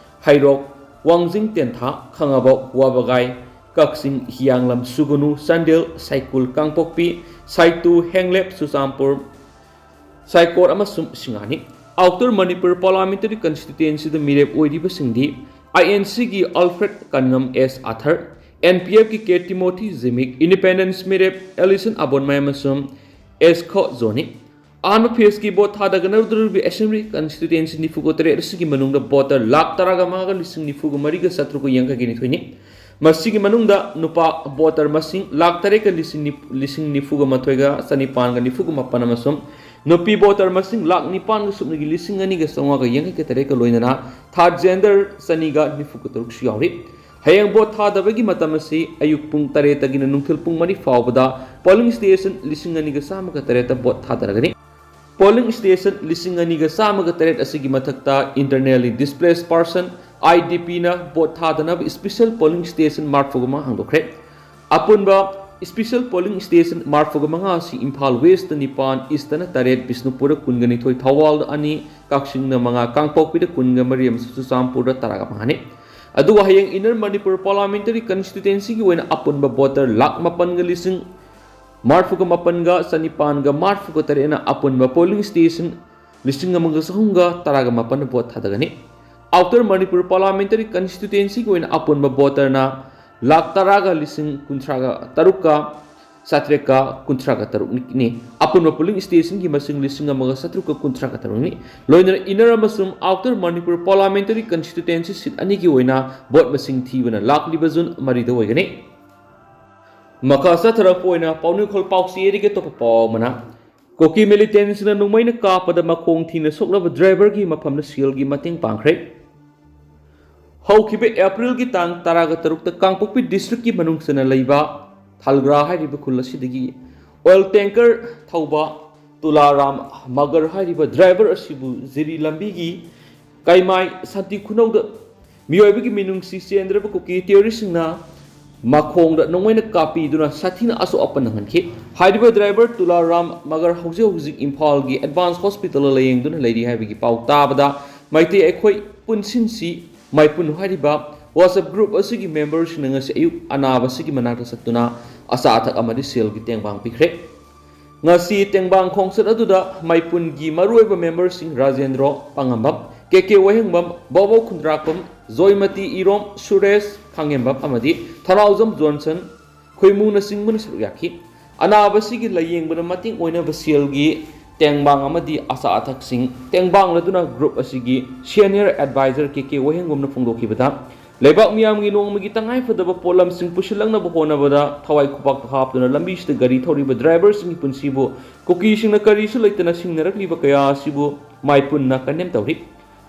ꯍꯩꯔꯣꯛ, ꯋꯥꯡꯖꯤꯡ ꯇꯦꯟꯊꯥ, ꯈꯥꯉꯕꯣꯛ, ꯋꯥꯕꯒꯥꯏ, ꯀꯛꯆꯤꯡ, ꯍꯤꯌꯥꯡꯂꯝ, ꯁꯨꯒꯨꯅꯨ, ꯆꯥꯟꯗꯦꯜ, ꯁꯥꯏꯀꯨꯜ, ꯀꯥꯡꯄꯣꯛꯄꯤ, ꯁꯥꯏꯇꯨ, ꯍꯦꯡꯂꯦꯞ, ꯆꯨꯔꯆꯥꯟꯄꯨꯔ, ꯁꯥꯏꯀꯣꯠ ꯑꯃꯁꯨꯡ ꯁꯤꯡꯍꯅꯤ꯫ Outer Manipur Parliamentary Constituencyꯗ ꯃꯤꯔꯦꯞ ꯑꯣꯏꯔꯤꯕꯁꯤꯡꯗꯤ INCꯒꯤ Alfred ꯀꯟꯉꯝ, S ꯑꯥꯊꯔ, NPFꯀꯤ K Timothy ꯖꯤꯃꯤꯛ, independent ꯃꯤꯔꯦꯞ ꯑꯦꯂꯤꯁꯟ ꯑꯕꯣꯟꯃꯥꯏ ꯑꯃꯁꯨꯡ S ꯈꯣꯖꯣꯅꯤ꯫ ꯑꯍꯥꯟꯕ phaseꯀꯤ vote ꯊꯥꯗꯒꯅꯔꯨꯗꯧꯔꯤꯕ assembly constituency ꯅꯤꯐꯨꯒ ꯇꯔꯦꯠ ꯑꯁꯤꯒꯤ ꯃꯅꯨꯡꯗ voter ꯂꯥꯈ ꯇꯔꯥꯒ ꯃꯉꯥꯒ ꯂꯤꯁꯤꯡ ꯅꯤꯐꯨꯒ ꯃꯔꯤꯒ ꯆꯥꯇ꯭ꯔꯨꯛꯀ ꯌꯥꯡꯈꯩꯒ ꯅꯤꯊꯣꯏꯅꯤ꯫ ꯃꯁꯤꯒꯤ ꯃꯅꯨꯡꯗ ꯅꯨꯄꯥ voter ꯃꯁꯤꯡ ꯂꯥꯈ ꯇꯔꯦꯠꯀ ꯂꯤꯁꯤꯡ ꯅꯤꯐꯨꯒ ꯃꯥꯊꯣꯏꯒ ꯆꯅꯤꯄꯥꯟꯒ ꯅꯤꯐꯨꯒ ꯃꯥꯄꯟ ꯑꯃꯁꯨꯡ ꯅꯨꯄꯤ voter ꯃꯁꯤꯡ ꯂꯥꯈ ꯅꯤꯄꯥꯟꯒ ꯁꯨꯞꯅꯒꯤ ꯂꯤꯁꯤꯡ ꯑꯅꯤꯒ ꯆꯥꯝꯃꯉꯥꯒ ꯌꯥꯡꯈꯩꯒ ꯇꯔꯦꯠꯀ ꯂꯣꯏꯅꯅ third gender ꯆꯅꯤꯒ ꯅꯤꯐꯨꯒ ꯇꯔꯨꯛꯁꯨ ꯌꯥꯎꯔꯤ꯫ ꯍꯌꯦꯡ vote ꯊꯥꯗꯕꯒꯤ ꯃꯇꯝ ꯑꯁꯤ ꯑꯌꯨꯛ ꯄꯨꯡ ꯇꯔꯦꯠꯇꯒꯤꯅ ꯅꯨꯡꯊꯤꯜ ꯄꯨꯡ ꯃꯔꯤ ꯐꯥꯎꯕꯗ polling station ꯂꯤꯁꯤꯡ ꯑꯅꯤꯒ ꯆꯥꯝꯃꯒ ꯇꯔꯦꯠꯇ vote ꯊꯥꯗꯔꯒꯅꯤ꯫ Polling station ꯂꯤꯁꯤꯡ ꯑꯅꯤꯒ ꯆꯥꯝꯃꯒ ꯇꯔꯦꯠ ꯑꯁꯤꯒꯤ ꯃꯊꯛꯇ internally displaced person, I D ꯄꯤꯅ ꯚꯣꯠ ꯊꯥꯗꯅꯕ special polling station ꯃꯔꯤꯐꯨ ꯃꯉꯥ ꯍꯥꯡꯗꯣꯛꯈ꯭ꯔꯦ꯫ ꯑꯄꯨꯟꯕ special polling station ꯃꯔꯤꯐꯨ ꯃꯉꯥ ꯑꯁꯤ ꯏꯝꯐꯥꯜ West ꯅꯤꯄꯥꯟ, East ꯇꯔꯦꯠ, ꯕꯤꯁꯅꯨꯄꯨꯔꯗ ꯀꯨꯟꯒ ꯅꯤꯊꯣꯏ, ꯊꯧꯕꯥꯜꯗ ꯑꯅꯤ, ꯀꯛꯆꯤꯡꯗ ꯃꯉꯥ, ꯀꯥꯡꯄꯣꯛꯄꯤꯗ ꯀꯨꯟꯒ ꯃꯔꯤ ꯑꯃꯁꯨꯡ ꯆꯨꯔꯆꯥꯟꯄꯨꯔꯗ ꯇꯔꯥꯒ ꯃꯉꯥꯅꯤ꯫ ꯑꯗꯨꯒ ꯍꯌꯦꯡ Inner Manipur Parliamentary Constituencyꯒꯤ ꯑꯣꯏꯅ ꯑꯄꯨꯟꯕ voter ꯂꯥꯈ ꯃꯥꯄꯟꯒ ꯂꯤꯁꯤꯡ ꯃꯔꯤꯐꯨꯒ ꯃꯥꯄꯟꯒ ꯆꯅꯤꯄꯥꯟꯒ ꯃꯔꯤꯐꯨꯒ ꯇꯔꯦꯠꯅ ꯑꯄꯨꯟꯕ polling station ꯂꯤꯁꯤꯡ ꯑꯃꯒ ꯆꯍꯨꯝꯒ ꯇꯔꯥꯒ ꯃꯥꯄꯟꯗ ꯚꯣꯠ ꯊꯥꯗꯒꯅꯤ꯫ Outer Manipur Parliamentary Constituencyꯒꯤ ꯑꯣꯏꯅ ꯑꯄꯨꯟꯕ voterꯅ ꯂꯥꯈ ꯇꯔꯥꯒ ꯂꯤꯁꯤꯡ ꯀꯨꯟꯊ꯭ꯔꯥꯒ ꯇꯔꯨꯛꯀ ꯆꯥꯇ꯭ꯔꯦꯠꯀ ꯀꯨꯟꯊ꯭ꯔꯥꯒ ꯇꯔꯨꯛꯅꯤ꯫ ꯑꯄꯨꯟꯕ polling stationꯒꯤ ꯃꯁꯤꯡ ꯂꯤꯁꯤꯡ ꯑꯃꯒ ꯆꯥꯇ꯭ꯔꯨꯛꯀ ꯀꯨꯟꯊ꯭ꯔꯥꯒ ꯇꯔꯨꯛꯅꯤ꯫ ꯂꯣꯏꯅꯅ Inner ꯑꯃꯁꯨꯡ Outer Manipur Parliamentary Constituency seat ꯑꯅꯤꯒꯤ ꯑꯣꯏꯅ ꯚꯣꯠ ꯃꯁꯤꯡ ꯊꯤꯕꯅ ꯂꯥꯛꯂꯤꯕ ꯖꯨꯟ ꯃꯔꯤꯗ ꯑꯣꯏꯒꯅꯤ꯫ ꯃꯈꯥ ꯆꯠꯊꯔꯛꯄ ꯑꯣꯏꯅ ꯄꯥꯎꯅꯤꯡꯈꯣꯜ ꯄꯥꯎꯆꯦꯗꯒꯤ ꯑꯇꯣꯞꯄ ꯄꯥꯎ ꯑꯃꯅ, ꯀꯨꯀꯤ militantꯁꯤꯡꯅ ꯅꯣꯡꯃꯩꯅ ꯀꯥꯞꯄꯗ ꯃꯈꯣꯡ ꯊꯤꯅ ꯁꯣꯛꯂꯕ driverꯒꯤ ꯃꯐꯝꯗ ꯁꯦꯜꯒꯤ ꯃꯇꯦꯡ ꯄꯥꯡꯈ꯭ꯔꯦ꯫ ꯍꯧꯈꯤꯕ Aprilꯒꯤ ꯇꯥꯡ ꯇꯔꯥꯒ ꯇꯔꯨꯛꯇ ꯀꯥꯡꯄꯣꯛꯄꯤ districtꯀꯤ ꯃꯅꯨꯡ ꯆꯟꯅ ꯂꯩꯕ ꯊꯜꯒ꯭ꯔꯥ ꯍꯥꯏꯔꯤꯕ ꯈꯨꯜ ꯑꯁꯤꯗꯒꯤ oil tanker ꯊꯧꯕ ꯇꯨꯂꯥꯔꯥꯝ ꯃꯒꯔ ꯍꯥꯏꯔꯤꯕ driver ꯑꯁꯤꯕꯨ ꯖꯤꯔꯤ ꯂꯝꯕꯤꯒꯤ ꯀꯩꯃꯥꯏ ꯁꯥꯟꯇꯤ ꯈꯨꯅꯧꯗ ꯃꯤꯑꯣꯏꯕꯒꯤ ꯃꯤꯅꯨꯡꯁꯤ ꯆꯦꯟꯗ꯭ꯔꯕ ꯀꯨꯀꯤ terroristꯁꯤꯡꯅ ꯃꯈꯣꯡꯗ ꯅꯣꯡꯃꯩꯅ ꯀꯥꯞꯄꯤꯗꯨꯅ ꯁꯥꯊꯤꯅ ꯑꯁꯣꯛ ꯑꯄꯟ ꯅꯪꯍꯟꯈꯤ꯫ ꯍꯥꯏꯔꯤꯕ driver ꯇꯨꯂꯥꯔꯥꯝ ꯃꯒꯔ ꯍꯧꯖꯤꯛ ꯍꯧꯖꯤꯛ ꯏꯝꯐꯥꯜꯒꯤ advance hospitalꯗ ꯂꯥꯌꯦꯡꯗꯨꯅ ꯂꯩꯔꯤ ꯍꯥꯏꯕꯒꯤ ꯄꯥꯎ ꯇꯥꯕꯗ ꯃꯩꯇꯩ ꯑꯩꯈꯣꯏ ꯄꯨꯟꯁꯤꯟꯁꯤ ꯃꯥꯏꯄꯨꯟ ꯍꯥꯏꯔꯤꯕ WhatsApp group ꯑꯁꯤꯒꯤ memberꯁꯤꯡꯅ ꯉꯁꯤ ꯑꯌꯨꯛ ꯑꯅꯥꯕꯁꯤꯒꯤ ꯃꯅꯥꯛꯇ ꯆꯠꯇꯨꯅ ꯑꯆꯥ ꯑꯊꯛ ꯑꯃꯗꯤ ꯁꯦꯜꯒꯤ ꯇꯦꯡꯕꯥꯡ ꯄꯤꯈ꯭ꯔꯦ꯫ ꯉꯁꯤ ꯇꯦꯡꯕꯥꯡ ꯈꯣꯡꯆꯠ ꯑꯗꯨꯗ ꯃꯥꯏꯄꯨꯟꯒꯤ ꯃꯔꯨꯑꯣꯏꯕ memberꯁꯤꯡ ꯔꯥꯖꯦꯟꯗ꯭ꯔꯣ ꯄꯥꯉꯝꯕꯝ, ꯀꯦ ꯀꯦ ꯋꯥꯍꯦꯡꯕꯝ, ꯕꯣꯕꯣ ꯈꯨꯟꯗ꯭ꯔꯥꯛꯄꯝ, ꯖꯣꯏꯃꯇꯤ ꯏꯔꯣꯝ, ꯁꯨꯔꯦꯁ ꯈꯥꯉꯦꯝꯕꯝ ꯑꯃꯗꯤ ꯊꯅꯥꯎꯖꯝ ꯖꯣꯟꯁꯟ, ꯈꯣꯏꯃꯨꯅꯆꯤꯡꯕꯅ ꯁꯔꯨꯛ ꯌꯥꯈꯤ꯫ ꯑꯅꯥꯕꯁꯤꯒꯤ ꯂꯥꯌꯦꯡꯕꯗ ꯃꯇꯦꯡ ꯑꯣꯏꯅꯕ ꯁꯦꯜꯒꯤ ꯇꯦꯡꯕꯥꯡ ꯑꯃꯗꯤ ꯑꯆꯥ ꯑꯊꯛꯁꯤꯡ ꯇꯦꯡꯕꯥꯡꯂꯗꯨꯅ group ꯑꯁꯤꯒꯤ senior advisor ꯀꯦ ꯀꯦ ꯋꯥꯍꯦꯡꯕꯝꯅ ꯐꯣꯡꯗꯣꯛꯈꯤꯕꯗ, ꯂꯩꯕꯥꯛ ꯃꯤꯌꯥꯝꯒꯤ ꯅꯣꯡꯃꯒꯤ ꯇꯉꯥꯏꯐꯗꯕ ꯄꯣꯠꯂꯝꯁꯤꯡ ꯄꯨꯁꯤꯜꯂꯛꯅꯕ ꯍꯣꯠꯅꯕꯗ ꯊꯋꯥꯏ ꯈꯨꯄꯥꯛꯇ ꯍꯥꯞꯇꯨꯅ ꯂꯝꯕꯤꯁꯤꯗ ꯒꯥꯔꯤ ꯊꯧꯔꯤꯕ driverꯁꯤꯡꯒꯤ ꯄꯨꯟꯁꯤꯕꯨ ꯀꯨꯀꯤꯁꯤꯡꯅ ꯀꯔꯤꯁꯨ ꯂꯩꯇꯅ ꯁꯤꯡꯅꯔꯛꯂꯤꯕ ꯀꯌꯥ ꯑꯁꯤꯕꯨ ꯃꯥꯏꯄꯨꯟꯅ condemn ꯇꯧꯔꯤ꯫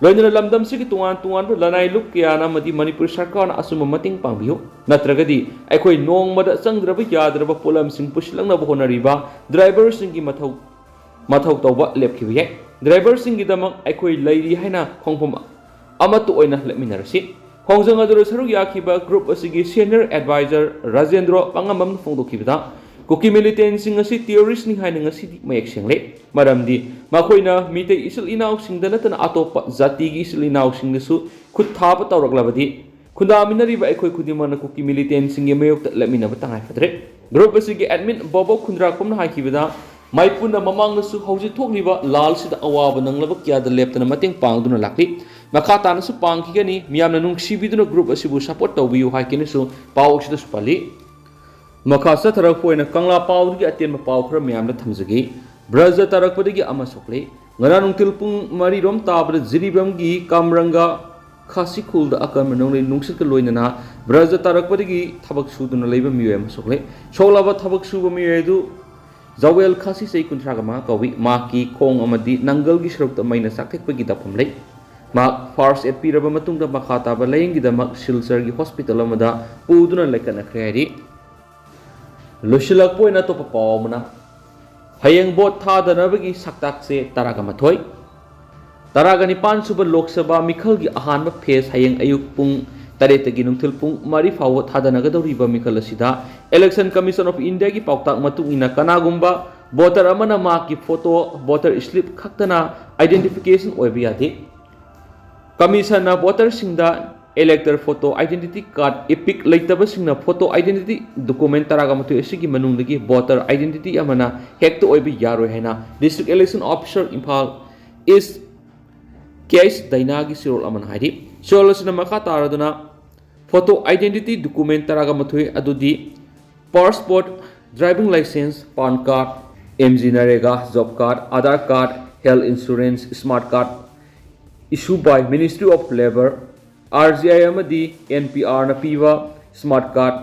ꯂꯣꯏꯅꯅ ꯂꯝꯗꯝꯁꯤꯒꯤ ꯇꯣꯉꯥꯟ ꯇꯣꯉꯥꯟꯕ ꯂꯅꯥꯏ ꯂꯨꯞ ꯀꯌꯥꯅ ꯑꯃꯗꯤ ꯃꯅꯤꯄꯨꯔ ꯁꯔꯀꯥꯔꯅ ꯑꯆꯨꯝꯕ ꯃꯇꯦꯡ ꯄꯥꯡꯕꯤꯌꯨ, ꯅꯠꯇ꯭ꯔꯒꯗꯤ ꯑꯩꯈꯣꯏ ꯅꯣꯡꯃꯗ ꯆꯪꯗ꯭ꯔꯕ ꯌꯥꯗ꯭ꯔꯕ ꯄꯣꯠꯂꯝꯁꯤꯡ ꯄꯨꯁꯤꯜꯂꯛꯅꯕ ꯍꯣꯠꯅꯔꯤꯕ driverꯁꯤꯡꯒꯤ ꯃꯊꯧ, ꯃꯊꯧ ꯇꯧꯕ ꯂꯦꯞꯈꯤꯕ ꯌꯥꯏ꯫ Driverꯁꯤꯡꯒꯤꯗꯃꯛ ꯑꯩꯈꯣꯏ ꯂꯩꯔꯤ ꯍꯥꯏꯅ ꯈꯣꯡꯐꯝ ꯑꯃꯠꯇ ꯑꯣꯏꯅ ꯂꯦꯞꯃꯤꯟꯅꯔꯁꯤ꯫ ꯈꯣꯡꯖꯪ ꯑꯗꯨꯗ ꯁꯔꯨꯛ ꯌꯥꯈꯤꯕ group ꯑꯁꯤꯒꯤ senior advisor ꯔꯥꯖꯦꯟꯗ꯭ꯔꯣ ꯄꯥꯉꯝꯕꯝꯅ ꯐꯣꯡꯗꯣꯛꯈꯤꯕꯗ, ꯀꯨꯀꯤ militantꯁꯤꯡ ꯑꯁꯤ terroristꯅꯤ ꯍꯥꯏꯅ ꯉꯁꯤꯗꯤ ꯃꯌꯦꯛ ꯁꯦꯡꯂꯦ꯫ ꯃꯔꯝꯗꯤ ꯃꯈꯣꯏꯅ ꯃꯤꯇꯩ ꯏꯆꯤꯜ ꯏꯅꯥꯎꯁꯤꯡꯗ ꯅꯠꯇꯅ ꯑꯇꯣꯞꯄ ꯖꯥꯇꯤꯒꯤ ꯏꯆꯤꯜ ꯏꯅꯥꯎꯁꯤꯡꯗꯁꯨ ꯈꯨꯠ ꯊꯥꯕ ꯇꯧꯔꯛꯂꯕꯗꯤ, ꯈꯨꯟꯗꯥꯃꯤꯟꯅꯔꯤꯕ ꯑꯩꯈꯣꯏ ꯈꯨꯗꯤꯡꯃꯛꯅ ꯀꯨꯀꯤ militantꯁꯤꯡꯒꯤ ꯃꯥꯌꯣꯛꯇ ꯂꯦꯞꯃꯤꯟꯅꯕ ꯇꯉꯥꯏ ꯐꯗ꯭ꯔꯦ꯫ Group ꯑꯁꯤꯒꯤ admin ꯕꯣꯕꯣ ꯈꯨꯟꯗ꯭ꯔꯥꯛꯄꯝꯅ ꯍꯥꯏꯈꯤꯕꯗ, ꯃꯥꯏꯄꯨꯅ ꯃꯃꯥꯡꯗꯁꯨ ꯍꯧꯖꯤꯛ ꯊꯣꯛꯂꯤꯕ ꯂꯥꯜꯁꯤꯗ ꯑꯋꯥꯕ ꯅꯪꯂꯕ ꯀꯌꯥꯗ ꯂꯦꯞꯇꯅ ꯃꯇꯦꯡ ꯄꯥꯡꯗꯨꯅ ꯂꯥꯛꯂꯤ꯫ ꯃꯈꯥ ꯇꯥꯅꯁꯨ ꯄꯥꯡꯈꯤꯒꯅꯤ꯫ ꯃꯤꯌꯥꯝꯅ ꯅꯨꯡꯁꯤꯕꯤꯗꯨꯅ group ꯑꯁꯤꯕꯨ support ꯇꯧꯕꯤꯌꯨ ꯍꯥꯏꯈꯤꯅꯁꯨ ꯄꯥꯎ ꯑꯁꯤꯗꯁꯨ ꯄꯜꯂꯤ꯫ ꯃꯈꯥ ꯆꯠꯊꯔꯛꯄ ꯑꯣꯏꯅ ꯀꯪꯂꯥ ꯄꯥꯎꯗꯒꯤ ꯑꯇꯦꯟꯕ ꯄꯥꯎ ꯈꯔ ꯃꯌꯥꯝꯗ ꯊꯝꯖꯒꯦ꯫ ꯕ꯭ꯔꯖꯗ ꯇꯥꯔꯛꯄꯗꯒꯤ ꯑꯃ ꯁꯣꯛꯂꯦ꯫ ꯉꯔꯥꯡ ꯅꯨꯡꯊꯤꯜ ꯄꯨꯡ ꯃꯔꯤ ꯔꯣꯝ ꯇꯥꯕꯗ ꯖꯤꯔꯤꯕꯥꯝꯒꯤ ꯀꯥꯝꯔꯪꯒ ꯈꯥꯁꯤꯈꯨꯜꯗ ꯑꯀꯟꯕ ꯅꯣꯡꯂꯩ ꯅꯨꯡꯁꯤꯠꯀ ꯂꯣꯏꯅꯅ ꯕ꯭ꯔꯖꯗ ꯇꯥꯔꯛꯄꯗꯒꯤ ꯊꯕꯛ ꯁꯨꯗꯨꯅ ꯂꯩꯕ ꯃꯤꯑꯣꯏ ꯑꯃ ꯁꯣꯛꯂꯦ꯫ ꯁꯣꯛꯂꯕ ꯊꯕꯛ ꯁꯨꯕ ꯃꯤꯑꯣꯏ ꯑꯗꯨ ꯖꯋꯦꯜ ꯈꯥꯁꯤ, ꯆꯍꯤ ꯀꯨꯟꯊ꯭ꯔꯥꯒ ꯃꯉꯥ ꯀꯧꯏ꯫ ꯃꯍꯥꯛꯀꯤ ꯈꯣꯡ ꯑꯃꯗꯤ ꯅꯪꯒꯜꯒꯤ ꯁꯔꯨꯛꯇ ꯃꯩꯅ ꯆꯥꯛꯊꯦꯛꯄꯒꯤ ꯗꯥꯛꯐꯝ ꯂꯩ꯫ ꯃꯍꯥꯛ first aid ꯄꯤꯔꯕ ꯃꯇꯨꯡꯗ ꯃꯈꯥ ꯇꯥꯕ ꯂꯥꯌꯦꯡꯒꯤꯗꯃꯛ ꯁꯤꯜꯆꯔꯒꯤ hospital ꯑꯃꯗ ꯄꯨꯗꯨꯅ ꯂꯩꯈꯠꯅꯈ꯭ꯔꯦ ꯍꯥꯏꯔꯤ꯫ ꯂꯣꯏꯁꯤꯜꯂꯛꯄ ꯑꯣꯏꯅ ꯑꯇꯣꯞꯄ ꯄꯥꯎ ꯑꯃꯅ, ꯍꯌꯦꯡ vote ꯊꯥꯗꯅꯕꯒꯤ ꯁꯛꯇꯥꯛꯁꯦ ꯇꯔꯥꯒ ꯃꯥꯊꯣꯏ꯫ ꯇꯔꯥꯒ ꯅꯤꯄꯥꯟ ꯁꯨꯕ ꯂꯣꯛ ꯁꯚꯥ ꯃꯤꯈꯜꯒꯤ ꯑꯍꯥꯟꯕ phase ꯍꯌꯦꯡ ꯑꯌꯨꯛ ꯄꯨꯡ ꯇꯔꯦꯠꯇꯒꯤ ꯅꯨꯡꯊꯤꯜ ꯄꯨꯡ ꯃꯔꯤ ꯐꯥꯎꯕ ꯊꯥꯗꯅꯒꯗꯧꯔꯤꯕ ꯃꯤꯈꯜ ꯑꯁꯤꯗ Election Commission of Indiaꯒꯤ ꯄꯥꯎꯇꯥꯛ ꯃꯇꯨꯡ ꯏꯟꯅ ꯀꯅꯥꯒꯨꯝꯕ voter ꯑꯃꯅ ꯃꯍꯥꯛꯀꯤ photo, voter slip ꯈꯛꯇꯅ identification ꯑꯣꯏꯕ ꯌꯥꯗꯦ꯫ Commissionꯅ voterꯁꯤꯡꯗ elector photo, identity card, EPIC ꯂꯩꯇꯕꯁꯤꯡꯅ photo identity document ꯇꯔꯥꯒ ꯃꯥꯊꯣꯏ ꯑꯁꯤꯒꯤ ꯃꯅꯨꯡꯗꯒꯤ voter identity ꯑꯃꯅ ꯍꯦꯛꯇ ꯑꯣꯏꯕ ꯌꯥꯔꯣꯏ ꯍꯥꯏꯅ District Election Officer Imphal East ꯀꯦ ꯑꯩꯆ ꯗꯥꯏꯅꯥꯒꯤ ꯆꯦꯔꯣꯜ ꯑꯃꯅ ꯍꯥꯏꯔꯤ꯫ ꯆꯦꯔꯣꯜ ꯑꯁꯤꯅ ꯃꯈꯥ ꯇꯥꯔꯗꯨꯅ, photo identity document ꯇꯔꯥꯒ ꯃꯥꯊꯣꯏ ꯑꯗꯨꯗꯤ passport, driving license, PAN card, M G NREGA job card, Aadhaar card, health insurance, smart card issue by Ministry of Labour, R G I ꯑꯃꯗꯤ N P Rꯅ ꯄꯤꯕ smart card,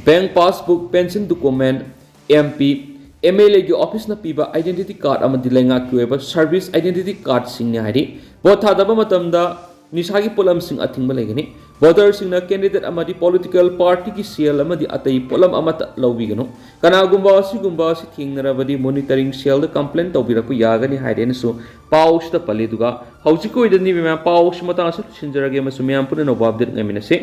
bank passbook, pension document, M P, MLAꯒꯤ officeꯅ ꯄꯤꯕ identity card ꯑꯃꯗꯤ ꯂꯩꯉꯥꯛꯀꯤ ꯑꯣꯏꯕ service identity cardꯁꯤꯡꯅꯤ ꯍꯥꯏꯔꯤ꯫ Vote ꯊꯥꯗꯕ ꯃꯇꯝꯗ ꯅꯤꯁꯥꯒꯤ ꯄꯣꯠꯂꯝꯁꯤꯡ ꯑꯊꯤꯡꯕ ꯂꯩꯒꯅꯤ꯫ ꯚꯣꯇꯔꯁꯤꯡꯅ ꯀꯦꯟꯗꯤꯗꯦꯠ ꯑꯃꯗꯤ ꯄꯣꯂꯤꯇꯤꯀꯦꯜ ꯄꯥꯔꯇꯤꯒꯤ ꯁꯦꯜ ꯑꯃꯗꯤ ꯑꯇꯩ ꯄꯣꯠꯂꯝ ꯑꯃꯠꯇ ꯂꯧꯕꯤꯒꯅꯨ꯫ ꯀꯅꯥꯒꯨꯝꯕ ꯑꯁꯤꯒꯨꯝꯕ ꯑꯁꯤ ꯊꯦꯡꯅꯔꯕꯗꯤ ꯃꯣꯅꯤꯇꯔꯤꯡ ꯁꯦꯜꯗ ꯀꯝꯄ꯭ꯂꯦꯟ ꯇꯧꯕꯤꯔꯛꯄ ꯌꯥꯒꯅꯤ ꯍꯥꯏꯔꯦꯅꯁꯨ ꯄꯥꯎꯁꯤꯗ ꯄꯜꯂꯤ꯫ ꯑꯗꯨꯒ ꯍꯧꯖꯤꯛꯀꯤ ꯑꯣꯏꯅꯗꯤ ꯃꯌꯥꯝ ꯄꯥꯎꯁꯤ ꯃꯇꯥꯡ ꯑꯁꯤꯗ ꯂꯣꯏꯁꯤꯟꯖꯔꯒꯦ ꯑꯃꯁꯨꯡ ꯃꯌꯥꯝ ꯄꯨꯝꯅꯃꯛ ꯑꯞꯗꯦꯠ ꯉꯥꯏꯃꯤꯟꯅꯁꯤ꯫